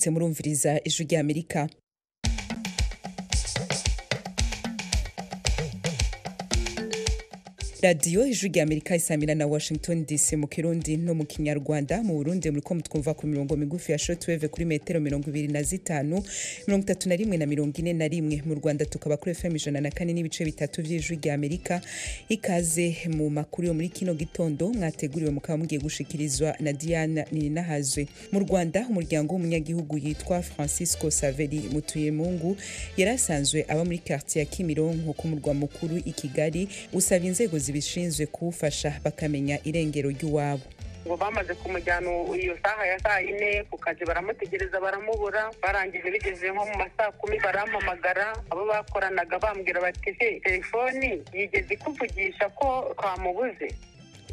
Mwaramutse, murumviriza Ijwi ry'Amerika. Radiyo Ijwi ry'Amerika isamira na Washington DC mu Kirundi no mu Kinyarwanda. Mu Burundi muriko mutwumva ku mirongo migufi ya shortwave kuri metero 25, 31 na 41. Mu Rwanda tukaba kuri FM 104.3 vy'Ijwi ry'Amerika. Ikaze mu makuru yo muri kino gitondo mwateguriwe mukaba mugiye gushikirizwa na Diana Nininahazwe. Mu Rwanda, umuryango w'umunyagihugu yitwa Francisco Saveri Mutuyemungu yari asanzwe aba muri quartier ya Kimironko ku murwa mukuru i Kigali usaba inzego zibishinzwe kuwufasha bakamenya irengero ry'uwabo. Ngo bamaze kumujyana iyo saha ya saa 4 ku kazi, baramutegereza baramubura. Barangije bigeze nko mu ma saa 10 barampamagara, abo bakoranaga, bambwira bati: "Se telefoni yigeze ikuvugisha ko twamubuze?"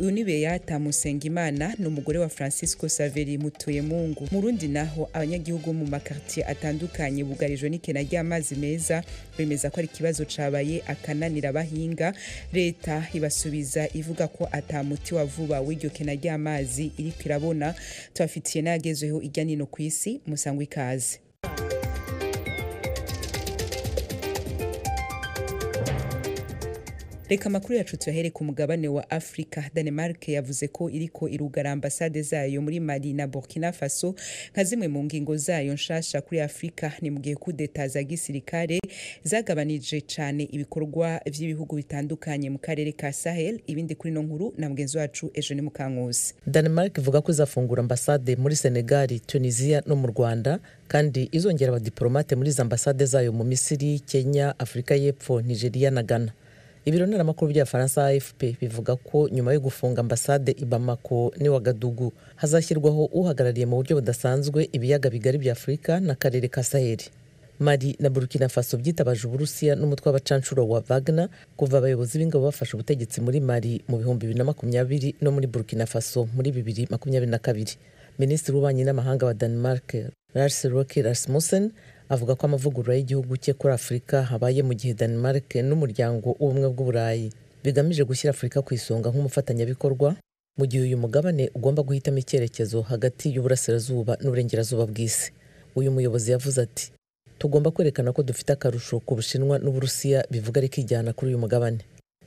Uyu ni Beyata Musengimana, ni umugore wa Francisco Saveri Mutuyemungu. Mu Rundi naho, abanyagihugu mu makartier atandukanye bugarijwe n'ikena ry'amazi meza, bemeza ko ari ikibazo cabaye akananira abahinga. Leta ibasubiza ivuga ko ata muti wa vuba w'iryo kena ry'amazi iriko irabona. Tubafitiye n'ayagezweho irya nino kw'isi. Musangwa ikaze. Reka amakuru yacu tuyahere ku mugabane wa Afrika. Danemark yavuze ko iriko irugara ambasade zayo muri Mali na Burkina Faso nka zimwe mu ngingo zayo nshasha kuri Afrika. Ni mu gihe kudeta za gisirikare zagabanije cane ibikorwa vy'ibihugu bitandukanye mu karere ka Sahel. Ibindi kuri no nkuru na mugenzi wacu Eugene Mukankusi. Danemark ivuga ko izafungura ambasade muri Senegal, Tunisia no mu Rwanda, kandi izongera abadiplomate muri izo ambasade zayo mu Misiri, Kenya, Afurika y'Epfo, Nigeria na Ghana. Ibiro ntaramakuru by'Abafaransa AFP bivuga ko nyuma yo gufunga ambasade i Bamako n'i Ouagadougou, hazashyirwaho uhagarariye mu buryo budasanzwe ibiyaga bigari bya Afurika n'akarere ka Saheli. Mali na Burkina Faso byitabaje Uburusiya n'umutwe w'abacanshuro wa Wagner kuva abayobozi b'ingabo bafashe ubutegetsi muri Mali mu 2020 no muri Burkina Faso muri 2022. Minisitiri w'ububanyi n'amahanga wa Denmark, Lars Lokke Rasmussen, avuga ko amavugurura y'igihugu cye kuri Afurika habaye mu gihe Denmark n'Umuryango w'Ubumwe bw'Uburayi bigamije gushyira Afurika ku isonga nk'umufatanyabikorwa, mu gihe uyu mugabane ugomba guhitamo icyerekezo hagati y'uburasirazuba n'uburengerazuba bw'isi. Uyu muyobozi yavuze ati: "Tugomba kwerekana ko dufite akarusho ku Bushinwa n'Uburusiya bivuga rikijyana kuri uyu mugabane."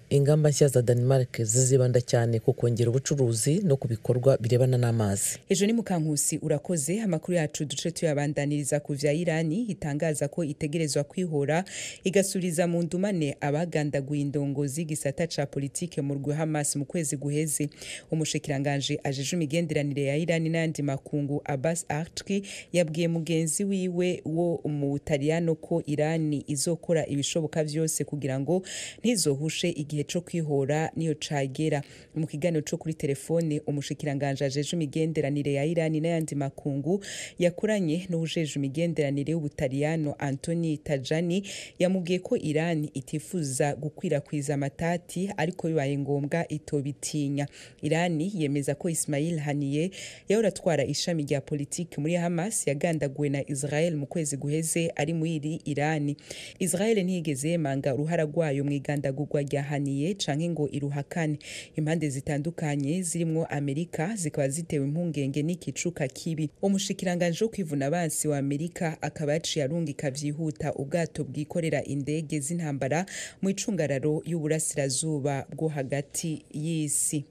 Ingamba nshya za Denmark zizibanda cyane ku kongera ubucuruzi no ku bikorwa birebana n'amazi. Ejo ni Mukankusi, urakoze. Amakuru yacu duce tuyabandaniriza ku vya Irani itangaza ko itegerezwa kwihora igasuriza mu ndumane abagandaguye indongozi gisata ca politike mu rwe Hamas mu kwezi guheze. Umushikiranganje ajeje imigenderanire ya Irani n'ayandi makungu, Abbas Araghchi, yabwiye mugenzi wiwe wo mu Butaliyano ko Irani izokora ibishoboka vyose kugira ngo ntizohushe igihe co kwihora niyo cagera. Mu kiganiro co kuri telefone umushikiranganje ajeje imigenderanire ya Irani n'ayandi makungu yakoranye n'uwujejwe imigenderanire y'Ubutaliyano, Antoni Tajani, yamubwiye ko Irani itifuza gukwirakwiza amatati, ariko bibaye ngombwa itobitinya. Irani yemeza ko Ismail Haniyeh, yahora atwara ishami rya politiki muri Hamas, yagandaguwe na Israel mu kwezi guheze ari muri Irani. Israel ntiyigeze yemanga uruhara rwayo mu igandagurwa rya Haniyeh canke ngo iruhakane. Impande zitandukanye zirimwo Amerika zikaba zitewe impungenge n'ikicuka kibi. Umushikiranganje wo kwivuna abansi wa Amerika akaba yaciye arungika vyihuta ubwato bwikorera indege z'intambara mu icungararo y'uburasirazuba bwo hagati y'isi.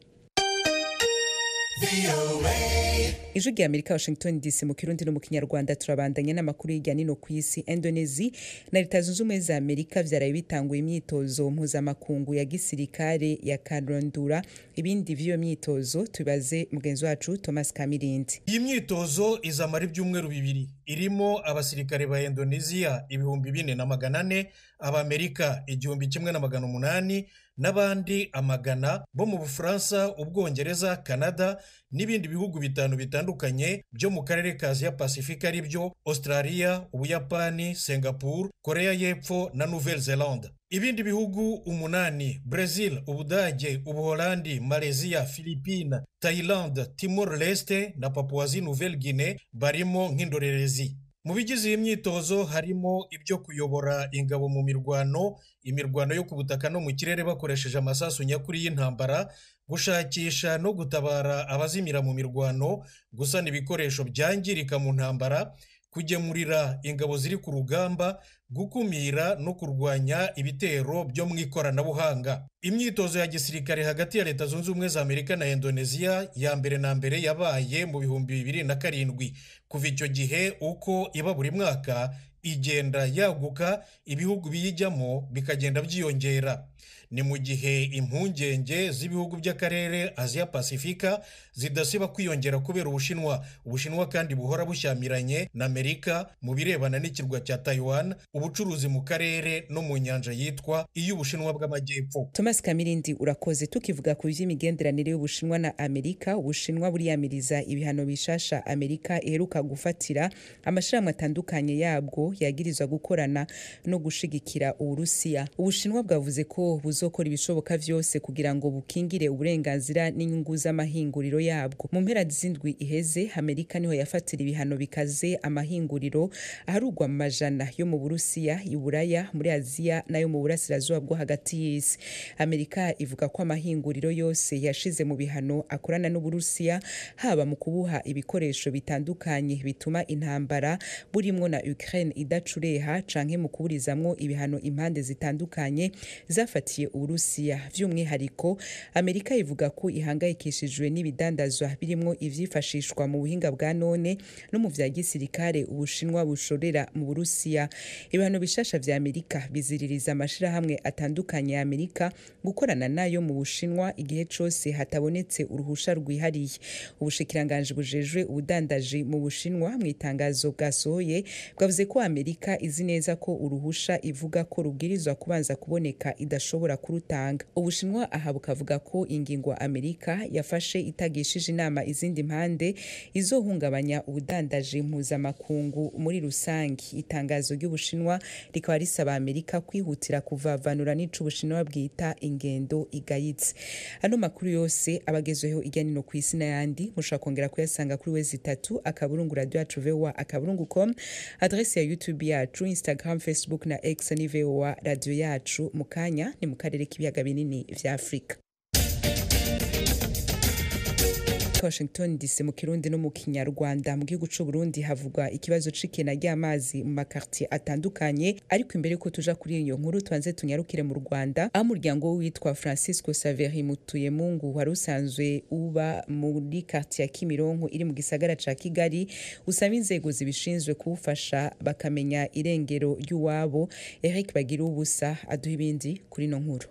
Ijwi rya Amerika, Washington DC, mu Kirundi no mu Kinyarwanda. Turabandanya n'amakuru hirya nino ku isi. Indonesia na Leta Zunze Ubumwe za Amerika vyaraye bitanguye imyitozo mpuzamakungu ya gisirikare ya Karondura. Ibindi vy'iyo myitozo tubaze mugenzi wacu Thomas Kamirindi. Iyi myitozo izamara ibyumweru 2, irimo abasirikare ba Indonesia 4400, Abamerika 1800 n'abandi amagana bo mu Bufaransa, Ubwongereza, Canada n'ibindi bihugu bitanu bitandukanye byo mu karere ka Asia Pacifique, ari byo Australia, Ubuyapani, Singapore, Korea y'Epfo na Nouvelle Zelande. Ibindi bihugu umunani, Brazil, Ubudage, Ubuholandi, Malaysia, Philippines, Thailand, Timor Leste na Papouasie Nouvelle Guinée, barimo nk'indorerezi. Mu bigize iyi myitozo harimo ibyo kuyobora ingabo mu mirwano, imirwano yo ku butaka no mu kirere bakoresheje amasasu nyakuri y'intambara, gushakisha no gutabara abazimira mu mirwano, gusana ibikoresho byangirika mu ntambara. Kugemurira ingabo ziri ku rugamba, gukumira no kurwanya ibitero byo mu ikoranabuhanga. Imyitozo ya gisirikare hagati ya Leta Zunze Ubumwe za Amerika na Indonesia ya mbere na mbere yabaye mu 2007. Kuva icyo gihe uko iba buri mwaka igenda yaguka, ibihugu biyijyamo bikagenda byiyongera. Ni mu gihe impungenge z'ibihugu by'akarere Aziya Pasifika zidasiba kwiyongera kubera Ubushinwa. Ubushinwa kandi buhora bushyamiranye na Amerika mu birebana n'ikirwa cya Taiwan, ubucuruzi mu karere no mu nyanja yitwa iy'Ubushinwa bw'Amajyepfo. Thomas Kamirindi, urakoze. Tukivuga ku by'imigenderanire y'Ubushinwa na Amerika, Ubushinwa buriyamiriza ibihano bishasha Amerika iheruka gufatira amashirahamwe atandukanye yabwo yagirizwa gukorana no gushigikira Uburusiya. Ubushinwa bwavuze ko buzokora ibishoboka vyose kugira ngo bukingire uburenganzira n'inyungu z'amahinguriro yabwo. Mu mpera z'indwi iheze, Amerika niho yafatira ibihano bikaze amahinguriro aharugwa mu majana yo mu Burusiya, Iburaya, muri Aziya n'ayo mu burasirazuba bwo hagati y'isi. Amerika ivuga ko amahinguriro yose yashize mu bihano akorana n'Uburusiya, haba mu kubuha ibikoresho bitandukanye bituma intambara burimwo na Ukraine idacureha, canke mu kuburizamwo ibihano impande zitandukanye zafatiye Uburusiya. Vy'umwihariko, Amerika ivuga ko ihangayikishijwe n'ibidandazwa birimwo ivyifashishwa mu buhinga bwa none no mu vya gisirikare Ubushinwa bushorera mu Burusiya. Ibihano bishasha vya Amerika biziririza amashirahamwe atandukanye ya Amerika gukorana nayo mu Bushinwa igihe cose hatabonetse uruhusha rwihariye. Ubushikiranganji bujejwe ubudandaji mu Bushinwa mu itangazo bwasohoye bwavuze ko Amerika izi neza ko uruhusha ivuga ko rubwirizwa kubanza kuboneka idashobora kurutanga. Ubushinwa aha bukavuga ko ingingo Amerika yafashe itagishije inama izindi mpande izohungabanya ubudandaji mpuzamakungu muri rusange. Itangazo ry'Ubushinwa rikaba risaba Amerika kwihutira kuvavanura n'ico Ubushinwa bwita ingendo igayitse. Ano makuru yose abagezweho irya nino kw'isi n'ayandi mushobora kongera kuyasanga kuri www.radioyacu.voa.com, adresse ya YouTube yacu, Instagram, Facebook na X ni VOA Radio Yacu. Mu kanya ni mu karere k'ibiyaga binini vya Afrika. Washington DC mu Kirundi no mu Kinyarwanda. Mu gihugu c'u Burundi havugwa ikibazo c'ikena ry'amazi mu makartier atandukanye, ariko imbere ko tuja kuri iyo nkuru tubanze tunyarukire mu Rwanda, aho umuryango witwa Francisco Saveri Mutuyemungu wari usanzwe uba muri quartier ya Kimironko iri mu gisagara ca Kigali usaba inzego zibishinzwe kuwufasha bakamenya irengero ry'uwabo. Eric Bagirubusa aduha ibindi kuri no nkuru.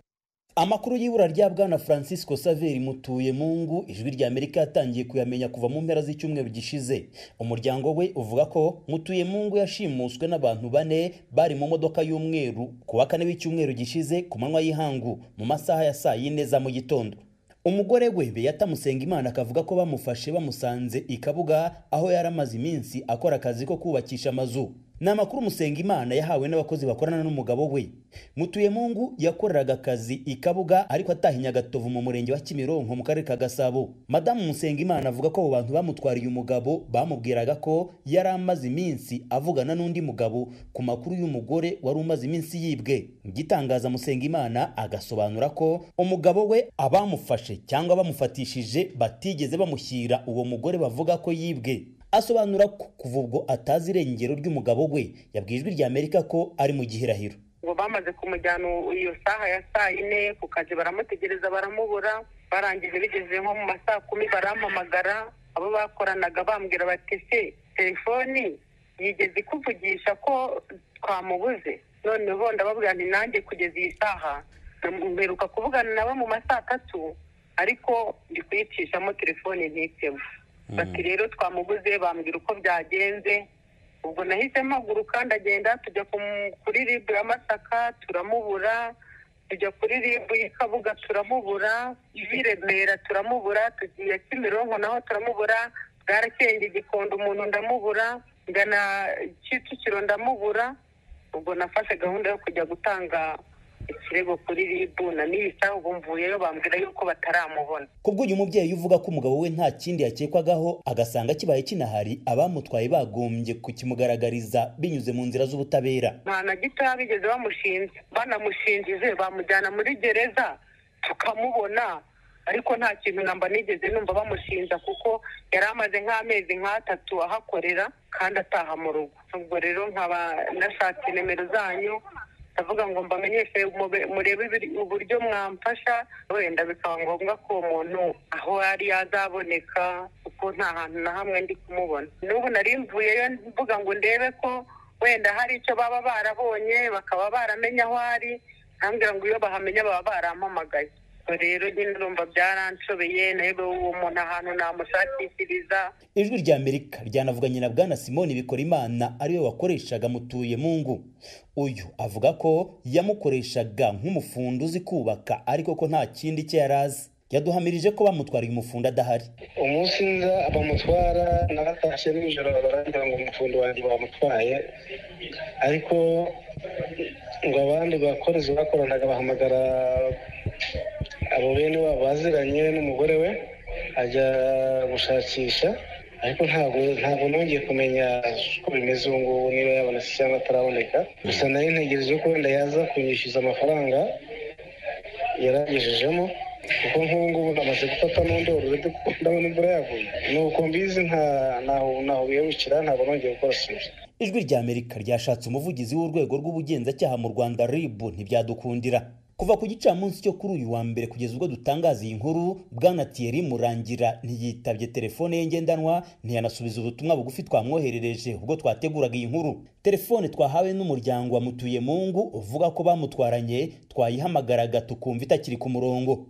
Amakuru y'ibura rya bwana Francisco Saveri Mutuyemungu Ijwi rya Amerika yatangiye kuyamenya kuva mu mpera z'icyumweru gishize. Umuryango we uvuga ko Mutuyemungu yashimuswe n'abantu bane bari mu modoka y'umweru ku wa kane w'icyumweru gishize ku manywa y'ihangu mu masaha ya saa yine za mu gitondo. Umugore we Beata Musengimana akavuga ko bamufashe bamusanze i Kabuga aho yari amaze iminsi akora akazi ko kubakisha amazu. Ni amakuru Musengimana yahawe n'abakozi bakorana n'umugabo we. Mutuyemungu yakoreraga akazi i Kabuga ariko ataha i Nyagatovu mu murenge wa Kimironko mu karere ka Gasabo. Madamu Musengimana avuga ko abo bantu bamutwariye umugabo bamubwiraga ko yari amaze iminsi avugana n'undi mugabo ku makuru y'umugore wari umaze iminsi yibwe. Igitangaza Musengimana agasobanura ko umugabo we abamufashe cyangwa bamufatishije batigeze bamushyira uwo mugore bavuga ko yibwe. Asobanura ko kuva ubwo atazi irengero ry'umugabo we. Yabwiye Ijwi rya Amerika ko ari mu gihirahiro. Ngo bamaze kumujyana iyo saha ya saa yine ku kazi, baramutegereza baramubura. Barangije bigeze nko mu masaa 10 barampamagara, abo bakoranaga bambwira bati se telefoni yigeze ikuvugisha ko twamubuze? Noneho ndababwira nti nanjye kugeza iyi saha mperuka kuvugana nawe mu masaa 3, ariko ndi kuyicishamo telefoni ntitemo. Bati rero twamubuze, bambwira uko byagenze. Ubwo nahise mpaguruka ndagenda tujya kuri ribu ya Masaka turamubura, tujya kuri ribu y'i Kabuga turamubura, i Remera turamubura, tugiye Kimironko naho turamubura, Bwarakenge Gikondo umuntu ndamubura, ngana Kicukiro ndamubura. Ubwo nafashe gahunda yo kujya gutanga ikirego kuri ribu na n'iyi saha ubu mvuyeyo bambwira yuko bataramubona. Kubwo uyu mubyeyi uvuga ko umugabo we nta kindi yakekwagaho, agasanga kibaye kinahari abamutwaye bagombye kukimugaragariza binyuze mu nzira z'ubutabera. Nta na gitoya bigeze bamushinja, banamushinjije bamujyana muri gereza tukamubona, Ariko nta kintu namba nigeze numva bamushinja, kuko yari amaze nk'amezi nk'atatu ahakorera kandi ataha mu rugo. Ubwo rero nkaba nashatse nimero zanyu, ndavuga ngo mbamenyeshe murebe uburyo mwamfasha, wenda bikaba ngombwa ko uwo muntu aho yari yazaboneka, kuko nta hantu na hamwe ndi kumubona. N'ubu nari mvuyeyo mvuga ngo ndebe ko wenda hari icyo baba barabonye bakaba baramenya aho ari, nkambwira ngo iyo bahamenya baba barampamagaye. Rero nyine urumva byaranshobeye, nawe uwo muntu ahantu namushakishiriza. Ijwi rya Amerika ryanavuganye na Bwana Simoni Bikorimana, ariwe wakoreshaga Mutuyemungu. Uyu avuga ko yamukoreshaga nk'umufundi uzi kubaka, ariko ko nta kindi cye yarazi. Yaduhamirije ko bamutwariye umufundi adahari. Umunsi nza bamutwara naratashye nijoro, barangira ngo umufundi wanjye bamutwaye, ariko ngo abandi bakozi bakoranaga bahamagara abo bene wabo baziranye n'umugore we, ajya gushakisha, ariko ntabwo nongeye kumenya uko bimeze ubu ngubu, niba yabonetse cyangwa ataraboneka. Gusa nari ntegereje ko wenda yaza kunyishyuza amafaranga yaragejejemo, kuko nk'ubu ngubu namaze gufata n'undi already, kuko ndabona imvura yaguye. Nuko mbizi ntaho biyabukira, ntabwo nongeye gukora suivi. Ijwi rya Amerika ryashatse umuvugizi w'urwego rw'ubugenzacyaha mu Rwanda RIB, ntibyadukundira. Kuva ku gicamunsi cyo kuri uyu wa mbere kugeza ubwo dutangaza iyi nkuru, Bwana Thierry Murangira ntiyitabye telefone ye ngendanwa, ntiyanasubiza ubutumwa bugufi twamwoherereje ubwo twateguraga iyi nkuru. Telefone twahawe n'umuryango wa Mutuyemungu uvuga ko bamutwaranye, twayihamagaraga tukumva itakiri ku murongo.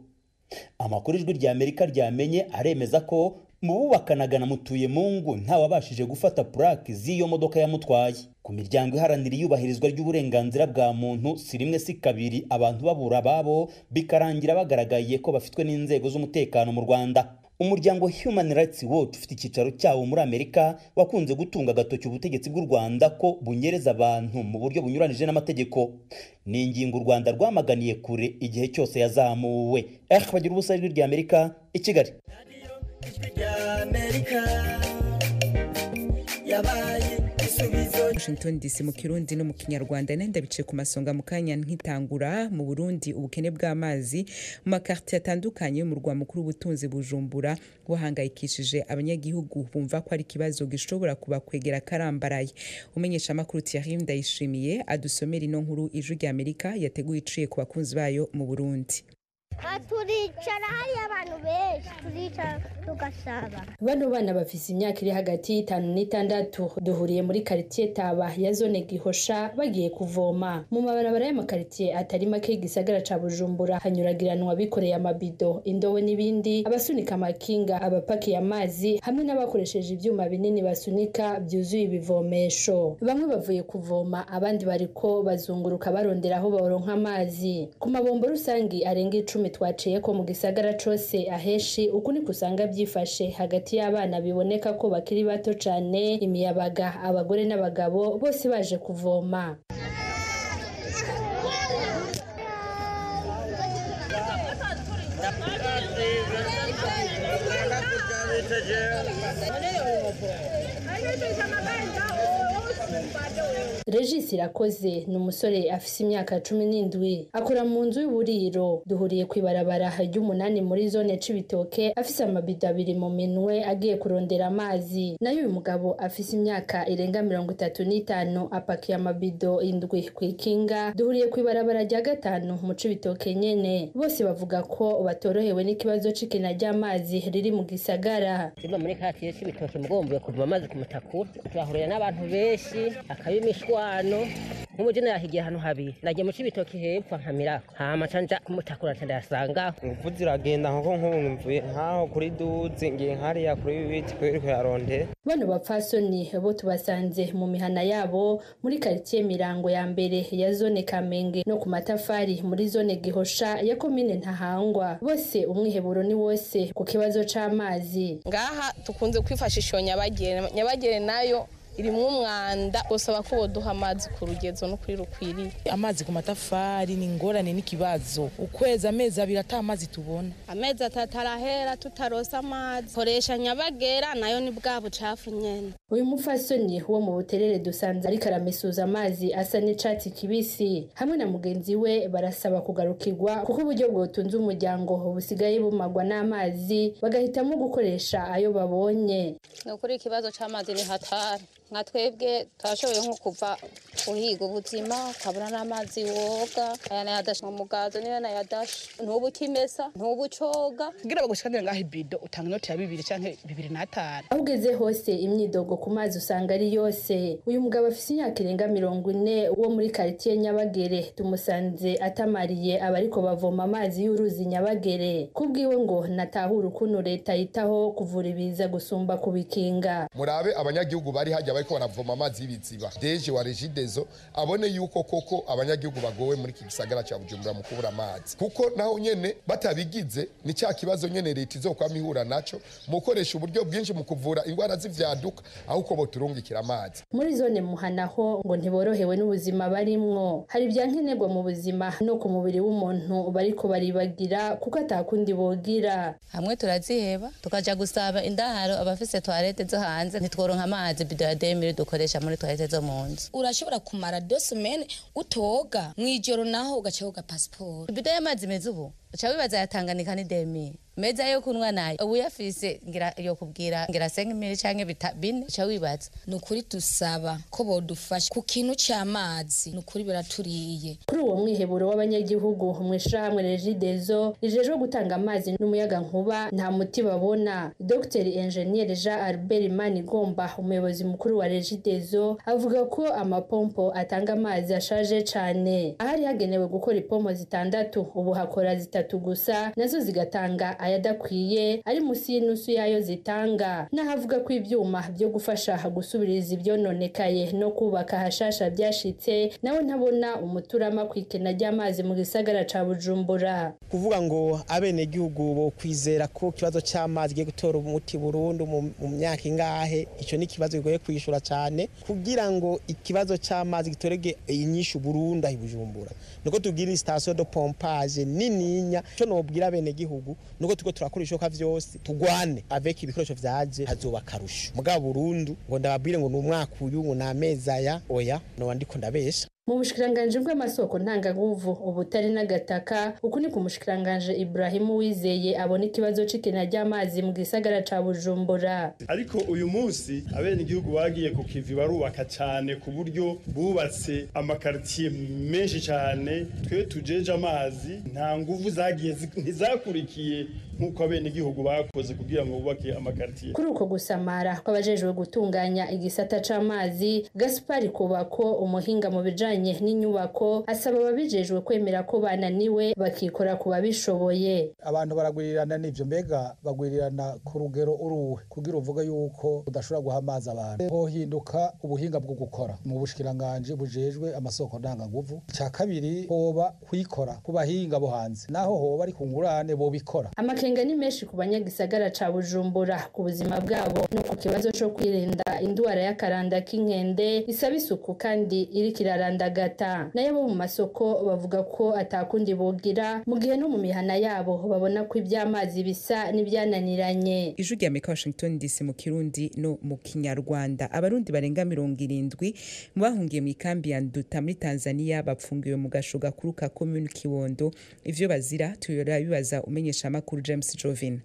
Amakuru Ijwi rya Amerika ryamenye aremeza ko mu bubakanaga na Mutuyemungu ntawabashije gufata plaque z'iyo modoka yamutwaye. Ku miryango iharanira iyubahirizwa ry'uburenganzira bwa muntu, si rimwe si kabiri abantu babura ababo bikarangira bagaragaye ko bafitwe n'inzego z'umutekano mu Rwanda. Umuryango Human Rights Watch ufite icyicaro cyawo muri Amerika wakunze gutunga agatoki ubutegetsi bw'u Rwanda ko bunyereza abantu mu buryo bunyuranije n'amategeko. Ni ingingo u Rwanda rwamaganiye kure igihe cyose yazamuwe. Bagira ubusa, Ijwi rya Amerika i Kigali. Washington DC mu Kirundi no mu Kinyarwanda. Nenda bice ku masonga mu kanya nkitangura. Mu Burundi, ubukene bw'amazi mu makartier atandukanye mu murwa mukuru w'ubutunzi Bujumbura buhangayikishije abanyagihugu, bumva ko ari ikibazo gishobora kubakwegera karambaraye. Umenyesha makuru Thierry Ndayishimiye adusomera ino nkuru Ijwi rya Amerika yateguye iciye ku bakunzi bayo mu Burundi. Turicara hari abantu benshi, turicara tugasaba. Bano bana bafise imyaka iri hagati y'itanu n'itandatu, duhuriye muri quartier Taba ya zone Gihosha bagiye kuvoma. Mu mabarabara y'amakartier atari make y'igisagara ca Bujumbura hanyuragiranwa bikoreye amabido, indobo n'ibindi, abasunika amakinga, abapakiye amazi hamwe n'abakoresheje ivyuma binini basunika byuzuye ibivomesho. Bamwe bavuye kuvoma, abandi bariko bazunguruka barondera aho baronka amazi. Ku mabombo rusangi arenga 10 twaciye ko mu gisagara cose, aheshi uku niko usanga byifashe hagati y'abana biboneka ko bakiri bato cane, imiyabaga, abagore n'abagabo bose baje kuvoma. Regis Irakoze ni umusore afise imyaka 17, akora mu nzu y'uburiro. Duhuriye kw'ibarabara ry'umunani muri zone Cibitoke, afise amabido abiri mu minwe agiye kurondera amazi. Nayo uyu mugabo afise imyaka irenga 35 apakiye amabido 7 kw'ikinga. Duhuriye kw'ibarabara rya 5 mu Cibitoke nyene. Bose bavuga ko batorohewe n'ikibazo c'ikena ry'amazi riri mu gisagara. Simba muri katiye Cibitoke mugombuye kuvoma amazi ku Mutakura, turahurira n'abantu benshi akabimishwa nk'umujene yahigiye ahantu habiri, nagiye mu Cibitoki hepfo nkamirako, hama nca kumutakura nca ndayasanga. Ingufu ziragenda nkuko nk'ubu mvuye nkaho kuri duzi ngiye nkariya kuri biti kuri kuyarondera. Bano bapfasoni bo tubasanze mu mihana yabo muri quartier Mirango ya mbere ya zone Kamenge no ku matafari muri zone Gihosha ya komine Ntahangwa. Bose umwiheburo ni wose ku kibazo c'amazi. Ngaha tukunze kwifashisha Nyabagere, Nyabagere nayo Irimwo umwanda, gusaba ko boduha amazi ku rugezo no kuri rukwiriye. Amazi ku matafari ni ingorane n'ikibazo. Ukwezi amezi abiri ata amazi tubona. Amezi atatu arahera tutarosa amazi. Koresha Nyabagera nayo ni bwa bucafu nyene. Uyu mupfasoni wo mu Buterere dusanze ariko aramesuza amazi asa n'icatsi kibisi hamwe na mugenzi we, barasaba kugarukirwa kuko uburyo bwotunze umuryango busigaye bumagwa n'amazi, bagahitamo gukoresha ayo babonye. Ni ukuri ikibazo c'amazi ni hatari. Nka twebwe twashoboye nko kuva uhiga ubuzima ukabura n'amazi woga, aya nayadashe mu mugazo niyo nayadashe, ntubu ukimesa ntubu ucoga. Kugira bagushikanire ngaho ibido utanga inoti ya 2 canke 2.5. Aho ugeze hose imyidogo ku mazi usanga ari yose. Uyu mugabo afise imyaka irenga 40 wo muri quartier Nyabagere tumusanze atamariye abariko bavoma amazi y'uruzi Nyabagere. Kubwiwe ngo natahura ukuntu leta yitaho kuvura ibiza gusumba kubikinga. Murabe abanyagihugu bari hajya bariko baravoma amazi y'ibiziba. Deje wa Regideso abone yuko koko abanyagihugu bagowe muri iki gisagara ca Bujumbura mu kubura amazi. Kuko naho nyene batabigize ni cya kibazo nyene leta izokwama ihura naco mu gukoresha uburyo bwinshi mu kuvura ingwara z'ivyaduka aho uko boturungikira amazi. Muri zone Muhanaho ngo ntiborohewe n'ubuzima barimwo. Hari ibyankenerwa mu buzima no ku mubiri w'umuntu bariko baribagira kuko atakundi bogira. Hamwe turaziheba tukaja gusaba indaharo abafise toilette zo hanze, ntitworonka amazi bido ya 2000 dukoresha muri toilette zo mu nzu. Urashobora kumara 2 semaines utoga, mwijoro naho ugaca woga passport. Bido y'amazi meza ubu uca wibaza ya Tanganyika ni 2000 meza yo kunwa nayo ubu yafise ngira yo kubwira ngira 5000 canke 4 uca wibaza. Nukuri dusaba ko bodufasha ku kintu c'amazi, nukuri biraturiye. Kuri uwo mwiheburo w'abanyagihugu mwishirahamwe Regideso rijejwe gutanga amazi n'umuyaga nkuba nta muti babona. Dr Engineer Jean Albert Manigomba umuyobozi mukuru wa Regideso avuga ko amapompo atanga amazi ashaje cane. Ahari hagenewe gukora ipompo 6 ubu hakora 3 gusa, nazo zigatanga ayadakwiye ari musi y'inusu yayo zitanga. Nahavuga ko ivyuma byo gufasha gusubiriza ivyononekaye no kubaka hashasha byashitse, nawe ntabona umuturama kwikena ry'amazi mu gisagara ca Bujumbura. Kuvuga ngo abenegihugu bo kwizera ko kibazo c'amazi giye gutora umuti burundu mu myaka ingahe, ico ni kibazo kigoye kwishura cyane. Kugira ngo ikibazo c'amazi gitorege inyishu burundu ahi Bujumbura, nuko tugira station de pompage nininya. Ico nobwira abenegihugu nuko tuko turakora ishoka vyose tugwane avec ibikoresho vyaje hazoba karusho. Mugabo burundu ngo ndababwire ngo n'umwaka uyu ngo nameza aya oya no ndiko ndabesha. Mu bushikiranganje bw'amasoko ntanganguvu ubutari n'agataka, uku ni ku mushikiranganje Ibrahim Uwizeye abona ikibazo c'ikena ry'amazi mu gisagara ca Bujumbura. Ariko uyu munsi abenegihugu bagiye ku kivi barubaka cyane ku buryo bubatse amakartier menshi cyane. Twe tujeje amazi nta nguvu zagiye ntizakurikiye nkuko abenegihugu bakoze kugira ngo bubake amakartier. Kuri uko gusamara kw'abajejwe gutunganya igisata c'amazi, Gaspar Kubako umuhinga mu bijanye n'inyubako asaba ababijejwe kwemera ko bananiwe bakikora ku babishoboye. Abantu baragwirirana n'ivyo, mbega bagwirirana ku rugero uruwe kugira uvuge yuko udashobora guha amazi abantu. Hohinduka ubuhinga bwo gukora mu bushikiranganje bujejwe amasoko ntanganguvu. Ca kabiri hoba kwikora ku bahinga bo hanze, naho hoba ari ku ngurane bobikora. Amakenga ni menshi ku banyagisagara ca Bujumbura ku buzima bwabo no ku kibazo co kwirinda indwara y'akaranda k'inkende isaba isuku kandi iriko irarandagata. Nayo bo mu masoko bavuga ko atakundi bogira mu gihe no mu mihana yabo babona ko iby'amazi bisa n'ibyananiranye. Ijwi rya Amerika, Washington DC, mu Kirundi no mu Kinyarwanda. Abarundi barenga 70 mu bahungiye mu ikambi ya Nduta muri Tanzania bapfungiwe mu gasho gakuru ka commune Kibondo. Ivyo bazira tuyora bibaza umenyesha makuru James Jovin.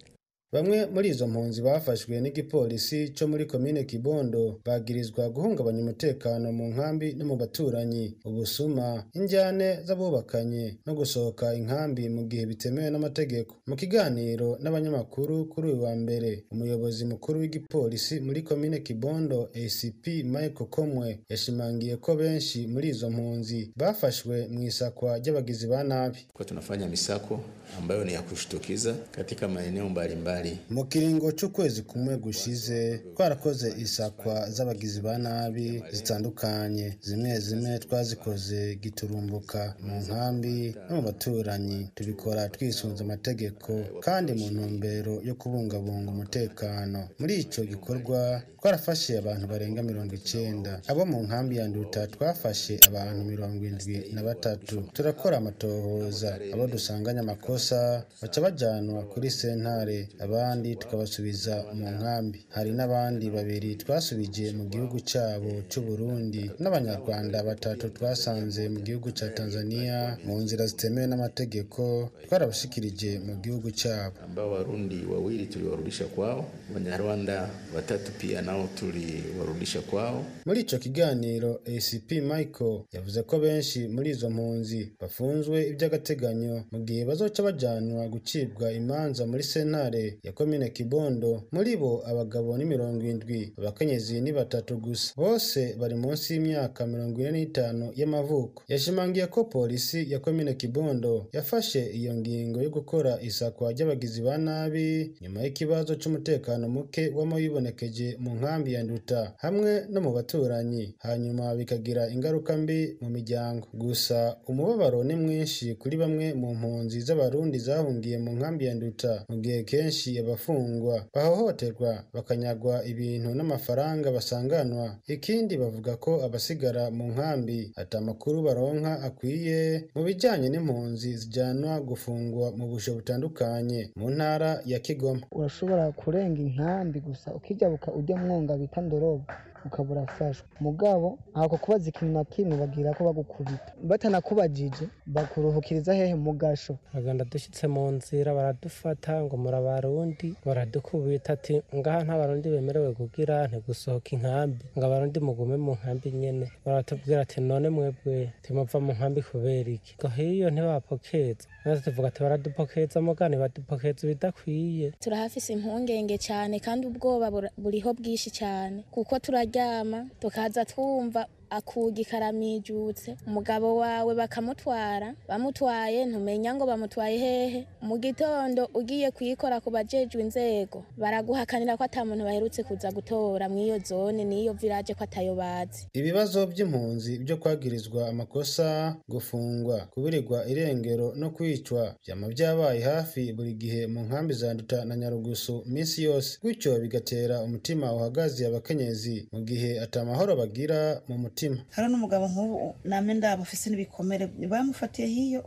Bamwe muri izo mpunzi bafashwe n'igipolisi cyo muri komine Kibondo bagirizwa guhungabanya umutekano mu nkambi no mu baturanyi, ubusuma, injyane z'abubakanye no gusohoka inkambi mu gihe bitemewe n'amategeko. Mu kiganiro n'abanyamakuru kuri uyu wa mbere, umuyobozi mukuru w'igipolisi muri komine Kibondo ACP Michael Komwe yashimangiye ko benshi muri izo mpunzi bafashwe mu isakwa ry'abagizi ba nabi. Kwa tunafanya misako ambayo ni ya kushtukiza katika maeneo mbalimbali mbalimbali. Mu kiringo c'ukwezi kumwe gushize twarakoze isakwa z'abagizi ba nabi zitandukanye, zimwe zimwe twazikoze giturumbuka mu nkambi no mu baturanyi, tubikora twisunze amategeko kandi mu ntumbero yo kubungabunga umutekano. Muri ico gikorwa twarafashe abantu barenga 90. Abo mu nkambi ya Nduta twafashe abantu 73. Turakora amatohoza, abo dusanganye amakosa baca bajanwa kuri sentare, abandi tukabasubiza mu nkambi. Hari n'abandi 2 twasubije mu gihugu cyabo c'u Burundi, n'Abanyarwanda 3 twasanze mu gihugu ca Tanzania mu nzira zitemewe n'amategeko, twarabashikirije mu gihugu cyabo. Ambao Warundi 2 tuliwarudisha kwao, Wanyarwanda 3 pia nao tuliwarudisha kwao. Muri ico kiganiro ACP Michael yavuze ko benshi muri izo mpunzi bafunzwe iby'agateganyo mu gihe bazoca bajanwa gucibwa imanza muri sentare ya komine Kibondo. Muri bo abagabo ni 70, abakenyezi ni 3 gusa, bose bari munsi y'imyaka 45 y'amavuko. Yashimangiye ko polisi ya komine Kibondo yafashe iyo ngingo yo gukora isakwa ry'abagizi ba nabi nyuma y'ikibazo c'umutekano muke wamabibonekeje mu nkambi ya Nduta hamwe no mu baturanyi, hanyuma bikagira ingaruka mbi mu miryango. Gusa umubabaro ni mwinshi kuri bamwe mu mpunzi z'Abarundi zahungiye mu nkambi ya Nduta, mu gihe kenshi abafungwa bahohoterwa bakanyagwa ibintu n'amafaranga basanganwa. Ikindi bavuga ko abasigara mu nkambi ata makuru baronka akwiye mu bijyanye n'impunzi zijanwa gufungwa mu busho butandukanye mu ntara ya Kigoma. Urashobora kurenga inkambi gusa ukijabuka ujya mwonga bita Ndorobo ukabura afashwe, mugabo ako kubaza ikintu na kimwe bagira ko bagukubita, batanakubajije bakuruhukiriza hehe mu gasho. Baganda dushitse mu nzira baradufata ngo murabarundi, baradukubita ati ngaha nta barundi bemerewe kugira ntigusohoka inkambi, ngo abarundi mugume mu nkambi nyene. Baratubwira ati none mwebwe timuva mu nkambi kubera iki? Ngo hiyo ntibapokeza. Natwe tuvuga ati baradupokeza mugani badupokeza bidakwiye. Turahafise impungenge cyane kandi ubwoba buriho bwinshi cyane, kuko turaryama tukaza twumva akugi karamijutse, umugabo wawe bakamutwara, bamutwaye ntumenya ngo bamutwaye hehe. Mu gitondo ugiye kuyikora ku bajejwe inzego baraguhakanira ko ata muntu baherutse kuza gutora mw'iyo zone n'iyo village ko atayo bazi. Ibibazo by'impunzi byo kwagirizwa amakosa, gufungwa, kuburirwa irengero no kwicwa byama byabaye hafi buri gihe mu nkambi za Nduta na Nyarugusu minsi yose, gutyo bigatera umutima uhagaze abakenyezi mu gihe atamahoro bagira mu mutima. Hari n'umugabo nk'ubu name ndabo afise n'ibikomere, bamufatiye hiyo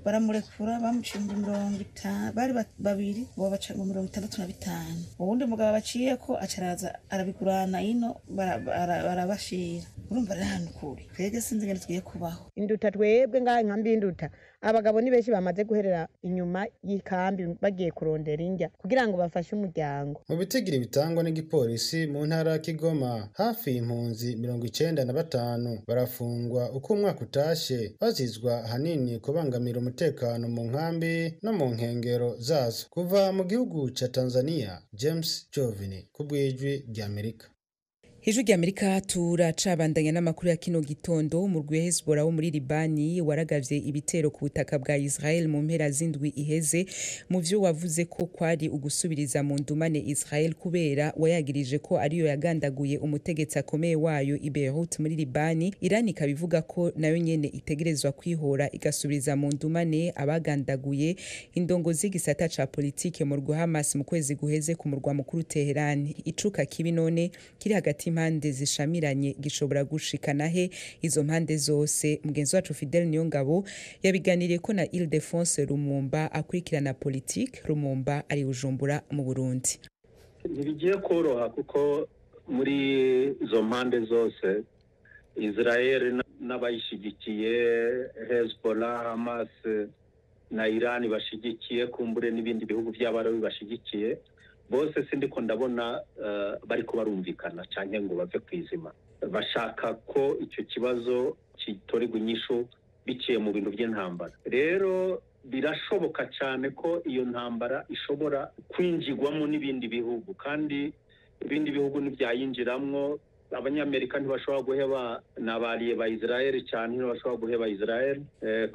baramurekura, bamuciye 50, bari 2 bo baca 65. Uwundi mugabo baciye ko acaraza arabigurana ino barabashira. Urumva ari ahantu kure, twebwe sinzi ingene tugiye kubaho. Induta twebwe ngaha inkambi y'Induta abagabo ni benshi bamaze guherera inyuma y'ikambi bagiye kurondera indya kugira ngo bafashe umuryango. Mu bitigiri bitangwa n'igipolisi mu ntara ya Kigoma, hafi impunzi 95 barafungwa uko umwaka utashe, bazizwa ahanini kubangamira umutekano mu nkambi no mu nkengero zazo. Kuva mu gihugu ca Tanzania, James Jovini ku bw'Ijwi ry'Amerika. Ijwi ry'Amerika. Turacabandanya n'amakuru ya kino gitondo. Umurwi wa Hezbollah wo muri Libani waragavye ibitero ku butaka bwa Israel mu mpera z'indwi iheze, mu vyo wavuze ko kwari ugusubiriza mu ndumane Israel kubera wayagirije ko ariyo yagandaguye umutegetsi akomeye wayo i Beirut muri Libani. Iran ikaba ivuga ko nayo nyene itegerezwa kwihora igasubiriza mu ndumane abagandaguye indongo z'igisata ca politike mu rwa Hamas mu kwezi guheze ku murwa mukuru Teheran. Icuka kibi none kiri hagati impande zishamiranye gishobora gushikana he izo mpande zose? Mugenzi wacu Fidel Niyongabo yabiganiriye ko na Ildefonse Rumumba akurikirana politique. Rumumba ari Bujumbura mu Burundi. Ntibigiye koroha kuko muri izo mpande zose Israel n'abayishigikiye, Hezbollah, Hamas na Iran bashigikiye, kumbure n'ibindi bihugu by'Abarabu bashigikiye, bose sindiko ndabona bariko barumvikana canke ngo bave kwizima. Bashaka ko icyo kibazo kitorerwa inyishu biciye mu bintu by'intambara. Rero birashoboka cyane ko iyo ntambara ishobora kwinjigwamo n'ibindi bihugu, kandi ibindi bihugu ntibyayinjiramwo. Abanyamerika ntibashobora guheba n'abariye ba Israel cyane, ntibashobora guheba Israel,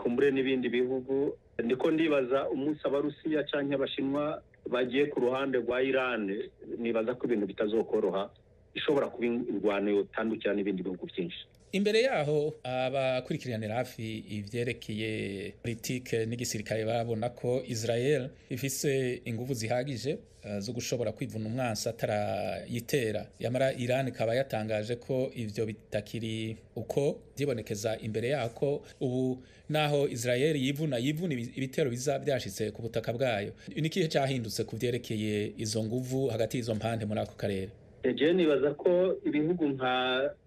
kumbure n'ibindi bihugu. Ndiko ndibaza umunsi Abarusiya canke Abashinwa bagiye ku ruhande rwa Iran, nibaza ko ibintu bitazokoroha, ishobora kuba ingwano yotandukira n'ibindi bihugu byinshi. Imbere yaho, abakurikiranira hafi ivyerekeye politike n'igisirikare babona ko Israel ifise inguvu zihagije zo gushobora kwivuna umwansi atarayitera. Yamara Iran ikaba yatangaje ko ivyo bitakiri uko vyibonekeza imbere yako ubu, naho Israel yivuna ibitero biza vyashitse ku butaka bwayo. Ni ikihe cahindutse ku vyerekeye izo nguvu hagati y'izo mpande muri ako karere? Eje nibaza ko ibihugu nka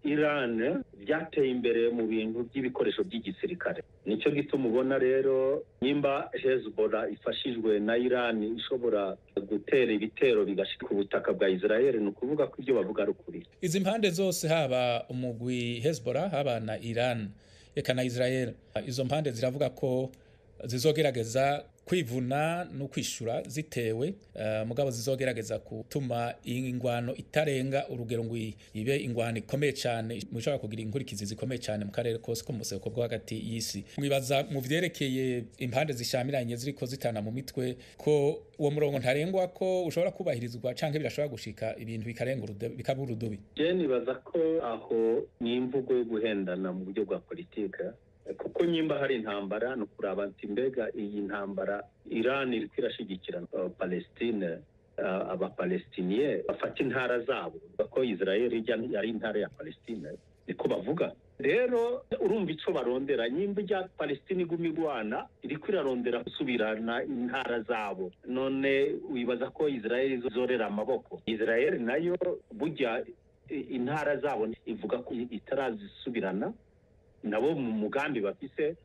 Iran byateye imbere mu bintu by'ibikoresho by'igisirikare. Nicyo gituma ubona rero nimba Hezbollah ifashijwe na Iran ishobora gutera ibitero bigashika ku butaka bwa Israel, ni ukuvuga ko ibyo bavuga ari ukuri. Izi mpande zose, haba umugwi Hezbollah, haba na Iran, eka na Israel, izo mpande ziravuga ko zizogerageza kwivuna no kwishura zitewe, mugabo zizogerageza gutuma ingwano itarenga urugero ngo ibe ingwano ikomeye cyane mushobora kugira inkurikizi zikomeye cyane mu karere kose ko mu buseruko bwo hagati y'isi. Mwibaza mu vyerekeye impande zishamiranye ziriko zitana mu mitwe ko uwo murongo ntarengwa ko ushobora kubahirizwa, canke birashobora gushika ibintu bikarenga bikaba urudubi? Je nibaza ko aho ni imvugo yo guhendana mu buryo bwa politike, kuko nyimba hari intambara no kuraba nti mbega iyi ntambara Iran iriko irashigikira Palestine, abapalestiniye bafata intara zabo, ko Israel ijya ari intara ya Palestine, niko bavuga. Rero urumva ico barondera, nyimba ijya Palestine iguma igwana iriko irarondera gusubirana intara zabo, none wibaza ko Israel izorera amaboko? Israel nayo burya intara zabo ivuga ko itarazisubirana, nabo mu mugambi bafise.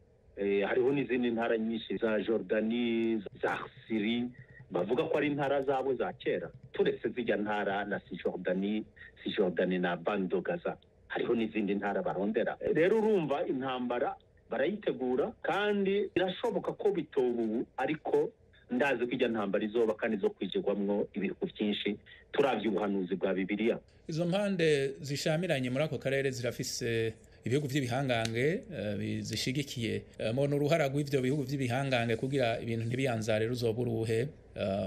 Hariho n'izindi ntara nyinshi za Jordani, za Syrie, bavuga ko ari intara zabo za kera, turetse zijya ntara na Cisjordanie na Bande Gaza, hariho n'izindi ntara barondera. Rero urumva intambara barayitegura, kandi birashoboka ko bitoba ubu, ariko ndazi ko ijya ntambara izoba kandi zo kwijigwamwo ibihugu byinshi, turavye ubuhanuzi bwa Bibiliya. Izo mpande zishamiranye muri ako karere zirafise ibihugu by'ibihangange zishigikiye. Mubona uruhara rw'ivyo bihugu by'ibihangange kugira ibintu ntibiyanzare ruzoba uruhe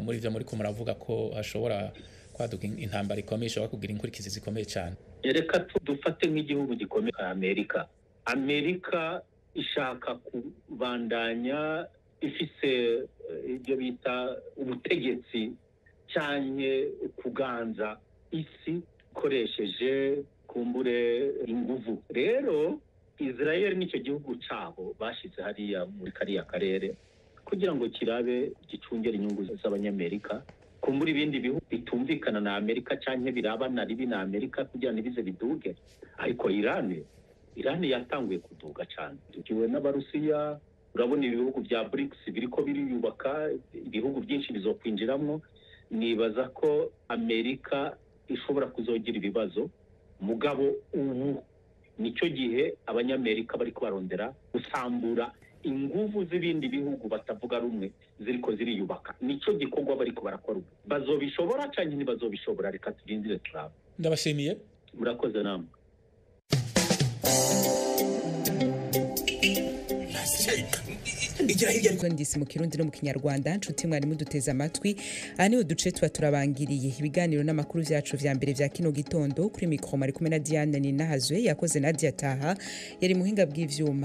muri ivyo muriko muravuga ko hashobora kwaduka intambara ikomeye ishobora kugira inkurikizi zikomeye cyane? Reka dufate nk'igihugu gikomeye Amerika. Amerika ishaka kubandanya ifise ibyo bita ubutegetsi canke kuganza isi ikoresheje kumbure inguvu. Rero Israel nicyo gihugu cabo bashize hariya muri kariya karere kugira ngo kirabe gicungere inyungu z'abanyamerika, kumbura ibindi bihugu bitumvikana na Amerika canke birabana ribi na Amerika kugira ntibize biduge. Ariko Iran yatanguye kuduga cane tukiwe n'Abarusiya. Urabona ibihugu bya BRICS biriko biriyubaka, ibihugu byinshi bizokwinjiramwo. Nibaza ko Amerika ishobora kuzogira ibibazo, mugabo ubu nicyo gihe abanyamerika bariko barondera gusambura inguvu z'ibindi bihugu batavuga rumwe ziriko ziriyubaka. Nico gikorwa bariko barakora ubu. Bazobishobora canke ntibazobishobora, reka turindire turabe. Ndabashimiye, murakoze namwe. Ndisi mu Kirundi no mu Kinyarwanda. Nshuti mwari muduteze amatwi, aha niho duce tuba turabangiriye ibiganiro n'amakuru vyacu vya mbere vya kino gitondo. Kuri mikro mari kumwe na Diane Ninahazwe, yakoze Nadia Taha yari muhinga bw'ivyuma.